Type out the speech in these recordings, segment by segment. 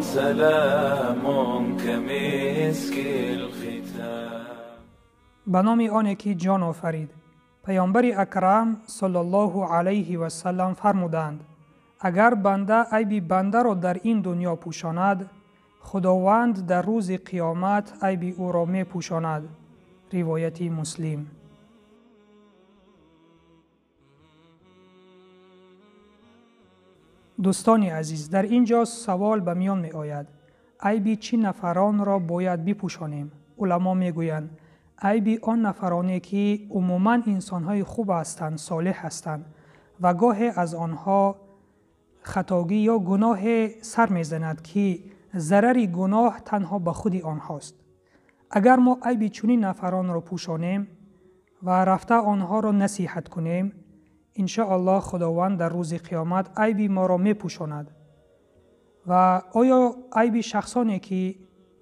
سلام كمسك الختام. Ба номи оне ки ҷон офарид. Паёмбари Акрам саллаллоҳу алайҳи васаллам фармуданд: агар банда айби бандаро дар ин дунё пӯшонад, Худованд дар рӯзи қиёмат айби ӯро мепӯшонад. Ривояти Муслим. Дӯстони азиз, дар ин ҷо савол ба миён меояд: айби чӣ нафаронро бояд бипӯшонем? Уламо мегӯянд, айби он нафароне ки умуман инсонҳои хуб ҳастанд, солеҳ ҳастанд ва гоҳе аз онҳо хатогӣ ё гуноҳе сар мезанад, ки зарари гуноҳ танҳо ба худи онҳост. Агар мо айби чунин нафаронро пӯшонем ва рафта онҳоро насиҳат кунем, иншоаллоҳ Худованд дар рӯзи қиёмат айби моро мепӯшонад. Ва оё айби шахсоне ки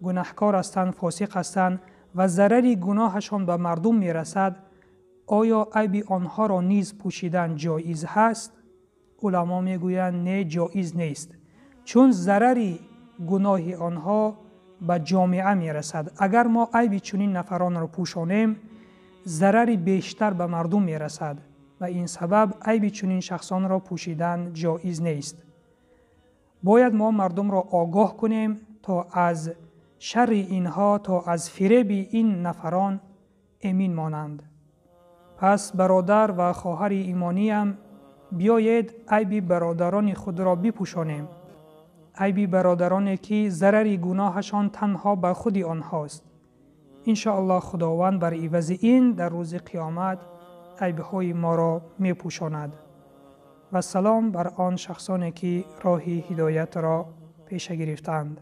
гунаҳкор ҳастанд, фосиқ ҳастанд ва зарари гуноҳашон ба мардум мерасад, оё айби онҳоро низ пӯшидан ҷоиз ҳаст? Уламо мегӯянд, не, ҷоиз нест, чун зарари гуноҳи онҳо ба ҷомеа мерасад. Агар мо айби чунин нафаронро пӯшонем, зарари бештар ба мардум мерасад ва ин сабаб айби чунин шахсонро пӯшидан ҷоиз нест. Бояд мо мардумро огоҳ кунем, то аз шарри инҳо, то аз фиреби ин нафарон эмин монанд. Пас бародар ва хоҳари имониям, биёед айби бародарони худро бипӯшонем, айби бародароне ки зарари гуноҳашон танҳо ба худи онҳост. Иншоаллоҳ Худованд бар ивази ин дар рӯзи қиёмат айбҳои моро мепӯшонад. Ва салом бар он шахсоне ки роҳи ҳидоятро пеша гирифтаанд.